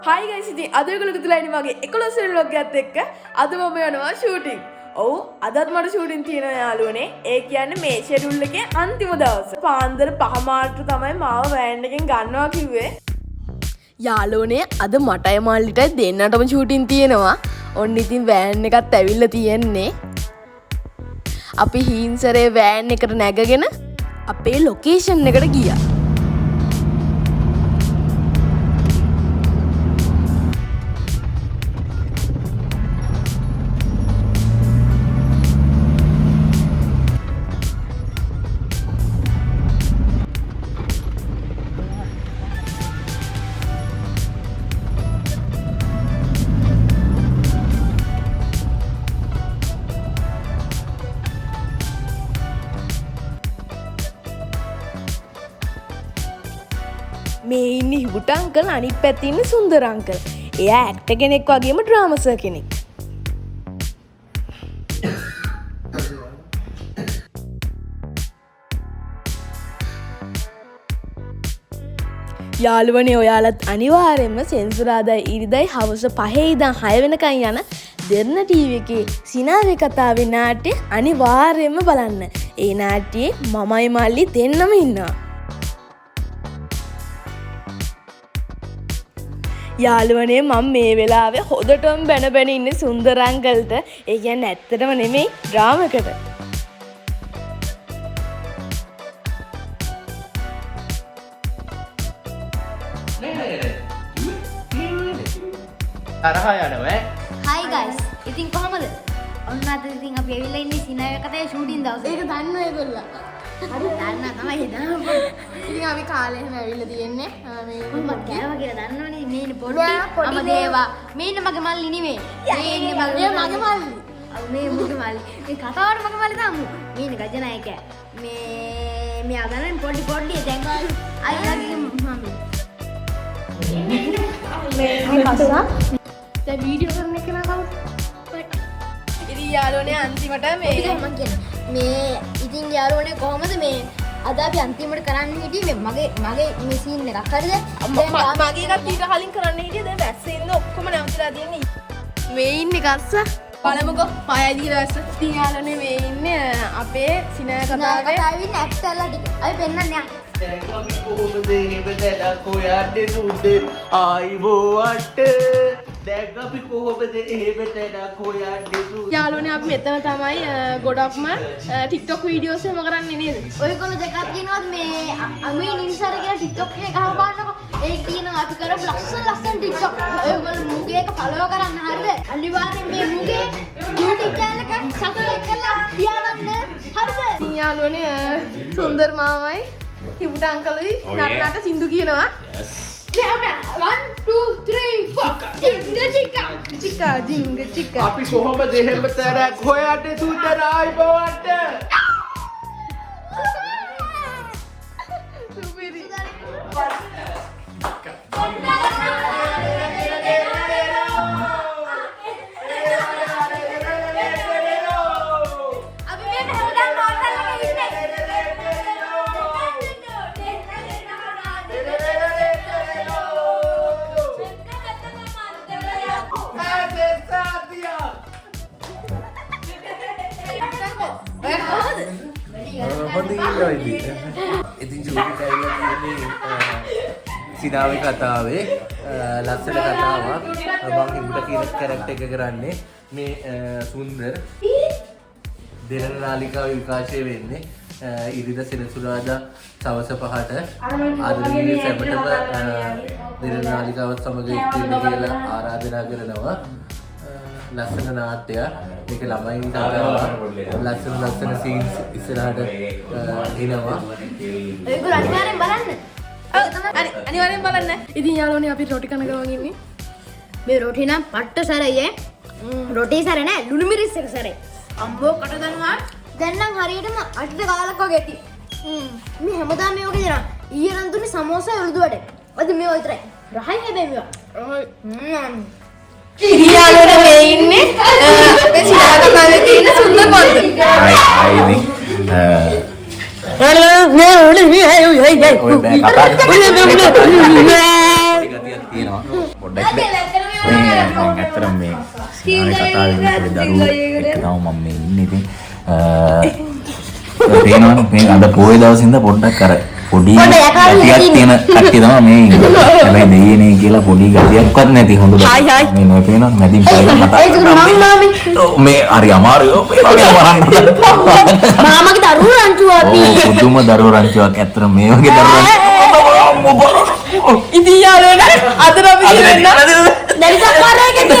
හයි guys, ඉතින් අද ඔයගොල්ලෝ එකතු වෙලා ඉන්නේ මගේ 11 වෙනි ව්ලොග් එකත් එක්ක. අද මම යනවා ෂූටින්. ඔව්, අදත් මට ෂූටින් තියෙනවා යාළුවනේ. ඒ කියන්නේ මේ ෂෙඩියුල් එකේ අන්තිම දවස. පාන්දර 5:15ට තමයි මාව වෑන් එකෙන් ගන්නවා කිව්වේ. යාළුවනේ, අද මටයි මල්ලිටයි දෙන්නටම ෂූටින් තියෙනවා. ඔන්න ඉතින් වෑන් එකත් ඇවිල්ලා තියෙන්නේ. අපි හීන්සරේ වෑන් එකට නැගගෙන අපේ ලොකේෂන් එකට ගියා. මේ ඉන්නේ හිබුට අංකල්, අනිත් පැත්තේ ඉන්නේ සුන්දර අංකල්. එයා ඇක්ටර් කෙනෙක් වගේම ඩ්‍රාමා සර් කෙනෙක්. යාළුවනේ, ඔයාලත් අනිවාර්යයෙන්ම සෙන්සුරාදා ඉරිදයි හවස 5 ඉඳන් 6 වෙනකන් යන දෙරණ ටීවී එකේ සිනාවේ කතාවේ නාට්‍ය අනිවාර්යයෙන්ම බලන්න. ඒ නාට්‍යයේ මමයි මල්ලි දෙන්නම ඉන්නවා. යාළුවනේ, මම මේ වෙලාවේ හොඳටම බැන බැන ඉන්නේ සුන්දර අංකල්ට. ඒ කියන්නේ ඇත්තටම නෙමෙයි, ඩ්‍රාමා එකට. තරහ යනවා ඈ. හයි ගයිස්, ඉතින් කොහමද? ඔන්න අද ඉතින් අපි ඇවිල්ලා ඉන්නේ සිනාවේ කතාවේ ෂූටින් දවසේ. ඒක දන්න ඒගොල්ලෝ. හරි, දන්නා තමයි හිතන්න. ඉතින් අපි කාලේ එහෙම ඇවිල්ලා තියෙන්නේ. මේ මම කෑවා කියලා දන්නවනේ. මේ ඉන්නේ පොඩි නෑ, පොඩි අම නෑ. දේවා. මේ ඉන්නේ මගේ මල්ලි නෙමෙයි. මේ ඉන්නේ මගේ මේ මගේ මල්ලි. ඔව්, මේ මගේ මල්ලි. මේ කතාවට මගේ මල්ලි තමයි. මේ ඉන්නේ ගජනායකයා. මේ මෙයා දන්නවනේ පොඩි පොඩි දැන් අයියාගේ මම්මි. මේ කස්සා. දැන් වීඩියෝ කරන එක නා කවුද? ඉතින් යාළුවනේ, අන්තිමට මේ ඉතින් මං කියන්නේ මේ ඉතින් යාළුවනේ, කොහමද? මේ අද අපි අන්තිමට කරන්න හිටියේ මේ මගේ මගේ මේ සීන් එකක්, හරිද? දැන් මගේ එකත් ඊට කලින් කරන්න හිටියේ. දැන් වැස්සේ ඉන්න ඔක්කොම නැවතිලා තියෙන්නේ. මේ ඉන්නේ කස්සා. බලමුකෝ පයයි දීලා වැස්ස. ඉතින් යාළුවනේ, මේ ඉන්නේ අපේ සිනා කතාවේ කතාවේ ඉන්න ඇක්ටර්ලා ටික. අපි පෙන්නන්න යන්න. දැන් අපි කොහොමද එහෙම තැනක් හොයන්නේ සුන්දර් ආයිබෝවට? දැන් අපි කොහොමද එහෙම තැනක් හොයන්නේ සුන්දර්? යාළුවනේ, අපි මෙතන තමයි ගොඩක්ම TikTok videos එහෙම කරන්නේ නේද? ඔයගොල්ලෝ දෙකක් කියනවාද මේ අමේ නින්සාර කියලා TikTok එකේ ගහලා බලන්නකෝ. ඒක තියෙනවා අපි කරපු ලස්සන ලස්සන TikTok. ඔයගොල්ලෝ මුගේ එක ෆලෝ කරන්න, හරිද? අනිවාර්යෙන් මේ මුගේ YouTube channel එක subscribe කරලා තියාගන්න, හරිද? ඉතින් යාළුවනේ, සුන්දර් මාමයි හිබුට අංකලුයි නටනට සින්දු කියනවා. නෑ නෑ, 1 2 3 4 ජිංග චිකා. චිකා ජිංග චිකා. අපි කොහොමද එහෙම තැනක් හොයන්නේ සුන්දර් ආයිබෝවට? සුපිරි. අපි මේ හැමදාම හෝටල් එකේ ඉන්නේ. හොඳ ඉන්නවා ඉතින්. ඉතින් ෂූටින් ඇවිල්ලා තියෙන්නේ සිනාවේ කතාවේ ලස්සන කතාවක්. මං හිඹුට කියන කැරක්ටර් එක කරන්නේ. මේ සුන්දර්. දෙරණ නාලිකාවේ විකාශය වෙන්නේ ඉරිදා සෙනසුරාදා සවස 5ට. ආදරණීය සැමටම දෙරණ නාලිකාවත් සමග එක් වෙන්න කියලා ආරාධනා කරනවා. ලස්සන නාට්‍යයක්. මේක ළමයින් කතාවක්. ලස්සන ලස්සන සීන්ස් ඉස්සරහට එනවා. ඔයගොල්ලෝ අනිවාර්යෙන් බලන්න. ඔව්, අනිවාර්යෙන් බලන්න. ඉතින් යාළුවනේ, අපි රොටි කන ගමන් ඉන්නේ. මේ රොටි නම් පට්ට සැරයි ඈ. රොටි සැර නෑ, ලුණු මිරිස් එක සැරයි. අම්බෝ කට දනවා. දැන් නම් හරියටම අටට කාලක් වගේ ඇති. මේ හැමදාම මේ වගේ දෙනවා. ඊයේ නම් දුන්නේ සමෝසා උළුදු වඩ. අද මේවා විතරයි. රහයි හැබැයි මේවා. ඉතින් යාළුවනේ, මේ ඉන්නේ අපේ සිනා කතාවේ තියෙන සුන්දර පොන්ද. හායි හායි, ඉතින් ඔය බෑ කතා කරන්න. පොඩි ගතියක් තියෙනවා. පොඩ්ඩක් මේ මම ඇත්තටම මේ සිනාවේ කතා වෙන පොඩි දරුවෝ එක්ක තමයි මම මේ ඉන්නේ. ඉතින් පේනවනේ මේ අද පොයේ දවසේ ඉඳන් පොඩ්ඩක් අර පොඩි ගතියක් තියෙන කට්ටිය තමයි මේ ඉන්නේ. හැබැයි දෙයියනේ කියලා පොඩි ගතියක්වත් නැති හොඳ දරුවෝ. මේ නොය පේනවනේ මැදින් පොඩි කතා ඒක මම මාමේ ඔව්, මේ හරි අමාරුයි. ඔව්, මේ වගේ මරන්න. මාමගේ දරුවෝ රංචුව අපි. ඔව්, පුදුම දරුවෝ රංචුවක්. ඇත්තටම මේ වගේ දරුවෝ ඉතින් යාළුවනේ, අද අපි දෙන්න දැන් සක්කාරයකදී.